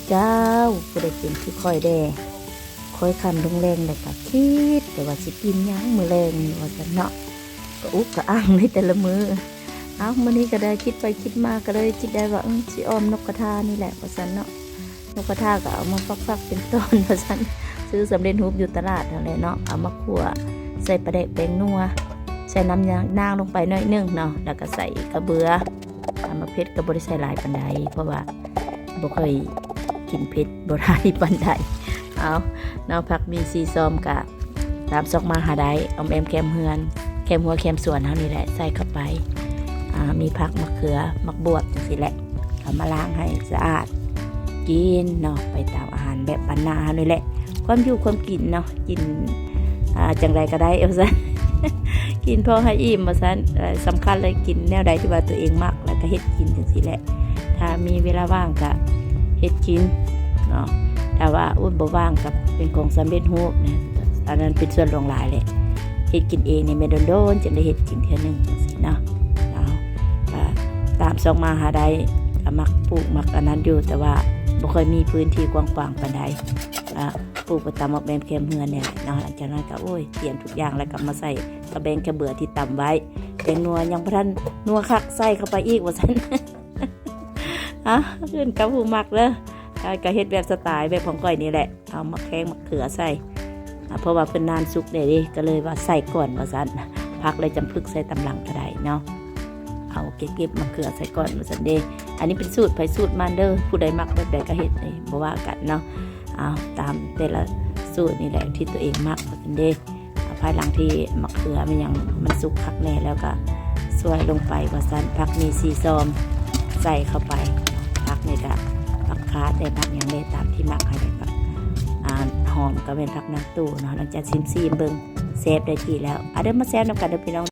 ເຈົ້າ ຜູ້ໃດເປັນຄືຂ້ອຍແດ່ ຄ່ອຍຄ່ຳລົງແລງແລ້ວກໍຄິດແຕ່ວ່າຊິກິນຫຍັງມື້ແລງນີ້ວ່າຊັ້ນເນາະ ກະອຸກກະອັ່ງເລີຍແຕ່ລະມື້. ເອົ້າ ມື້ນີ້ກໍໄດ້ຄິດໄປຄິດມາ ກໍເລີຍຄິດໄດ້ວ່າ ເອີ ຊິອ້ອມນົກກະທານີ້ແຫຼະວ່າຊັ້ນເນາະ. ນົກກະທາກໍເອົາມາຝັກໆເປັນຕອນວ່າຊັ້ນ ຊື້ສຳເລັດຮູບຢູ່ຕະຫຼາດຫັ້ນແຫຼະເນາະ ເອົາມາຂົ້ວໃສ່ປາແດກແປ້ງນົວ ໃສ່ນ້ຳນາງລົງໄປໜ້ອຍໜຶ່ງເນາະ ແລ້ວກໍໃສ່ກະເບືອ. ອາ ໝາກເຜັດກໍບໍ່ໄດ້ໃສ່ຫຼາຍປານໃດ ເພາະວ່າບໍ່ຄ່ອຍກິນເຜັດບໍ່ໄດ້ປານໃດ. ເອົາເນາະ ຜັກມີສີ່ຊອມກະຕາມຊອກມາຫາໄດ້ ອ້ອມແອ້ມແຄມເຮືອນ ແຄມຮົ້ວແຄມສວນເຮົານີ້ແຫຼະ ໃສ່ເຂົ້າໄປ. ອາ ມີຜັກ ໝາກເຂືອ ໝາກບວບ ຈັ່ງຊີ້ແຫຼະ ເອົາມາລ້າງໃຫ້ສະອາດ ກິນເນາະ ໄປຕາມອາຫານແບບບ້ານນາເຮົານີ້ແຫຼະ. ຄວາມຢູ່ຄວາມກິນເນາະ ກິນ ອ່າ ຈັ່ງໃດກໍໄດ້ວ່າຊັ້ນ ກິນພໍໃຫ້ອີ່ມວ່າຊັ້ນ. ເອີ ສຳຄັນເລີຍ ກິນແນວໃດທີ່ວ່າຕົວເອງມັກ ແລ້ວກໍເຮັດກິນຈັ່ງຊີ້ແຫຼະ. ຖ້າມີເວລາວ່າງກໍເຮັດກິນເນາະ ຖ້າວ່າ ໂອ້ຍ ບໍ່ວ່າງກໍເປັນຂອງສຳເລັດຮູບນະ ອັນນັ້ນເປັນສ່ວນຫຼວງຫຼາຍແຫຼະ. ເຮັດກິນເອງນີ້ແມ່ນດົນໆຈຶ່ງໄດ້ເຮັດກິນເທື່ອໜຶ່ງຈັ່ງຊີ້ເນາະ. ເອົາ ກໍຕາມຊອກມາຫາໄດ້ ກໍມັກປູກມັກອັນນັ້ນຢູ່ ແຕ່ວ່າບໍ່ຄ່ອຍມີພື້ນທີ່ກວ້າງຂວາງປານໃດ ກໍປູກໄປຕາມອອກແອ້ມແຄມເຮືອນນີ້ແຫຼະເນາະ. ຫຼັງຈາກນັ້ນກໍ ໂອ້ຍ ຕຽມທຸກຢ່າງ ແລ້ວກໍມາໃສ່ກະແບງກະເບືອທີ່ຕຳໄວ້ ແປ້ງນົວຍັງບໍ່ທັນນົວຄັກ ໃສ່ເຂົ້າໄປອີກວ່າຊັ້ນ. ອາ ຂຶ້ນກັບຜູ້ມັກເດີ ຂ້ອຍກໍເຮັດແບບສະໄຕແບບຂອງຂ້ອຍນີ້ແຫຼະ ເອົາໝາກແຂ້ງໝາກເຂືອໃສ່ ອາ ເພາະວ່າເພິ່ນນານສຸກແດ່ເດ້ ກໍເລີຍວ່າໃສ່ກ່ອນວ່າຊັ້ນ ຜັກແລ້ວຈັ່ງຜຶກໃສ່ຕາມຫຼັງກໍໄດ້ເນາະ. ເອົາເກັບໆໝາກເຂືອໃສ່ກ່ອນວ່າຊັ້ນເດ້. ອັນນີ້ເປັນສູດໃຜສູດມັນເດີ ຜູ້ໃດມັກແບບໃດກໍເຮັດເດ້ ບໍ່ວ່າກັນເນາະ. ເອົາຕາມແຕ່ລະສູດນີ້ແຫຼະທີ່ຕົວເອງມັກວ່າຊັ້ນເດ້. ພາຍຫຼັງທີ່ໝາກເຂືອແມ່ນຫຍັງມັນສຸກຄັກແນ່ແລ້ວ ກໍຊ່ວຍລົງໄປວ່າຊັ້ນ ຜັກມີສີ່ຊອມໃສ່ເຂົ້າໄປ. ຜັກນີ້ກໍ ຜັກຄາດແດ່ ຜັກຫຍັງແດ່ ຕາມທີ່ມັກໃຫ້ໄດ້. ຜັກ ອ່າ ຫອມກໍແມ່ນຜັກນາງຕູ້ເນາະ. ຫຼັງຈາກຊິມໆເບິ່ງແຊບໄດ້ທີ່ແລ້ວ ອາ ເດີມາແຊບນຳກັນເດີພີ່ນ້ອງ.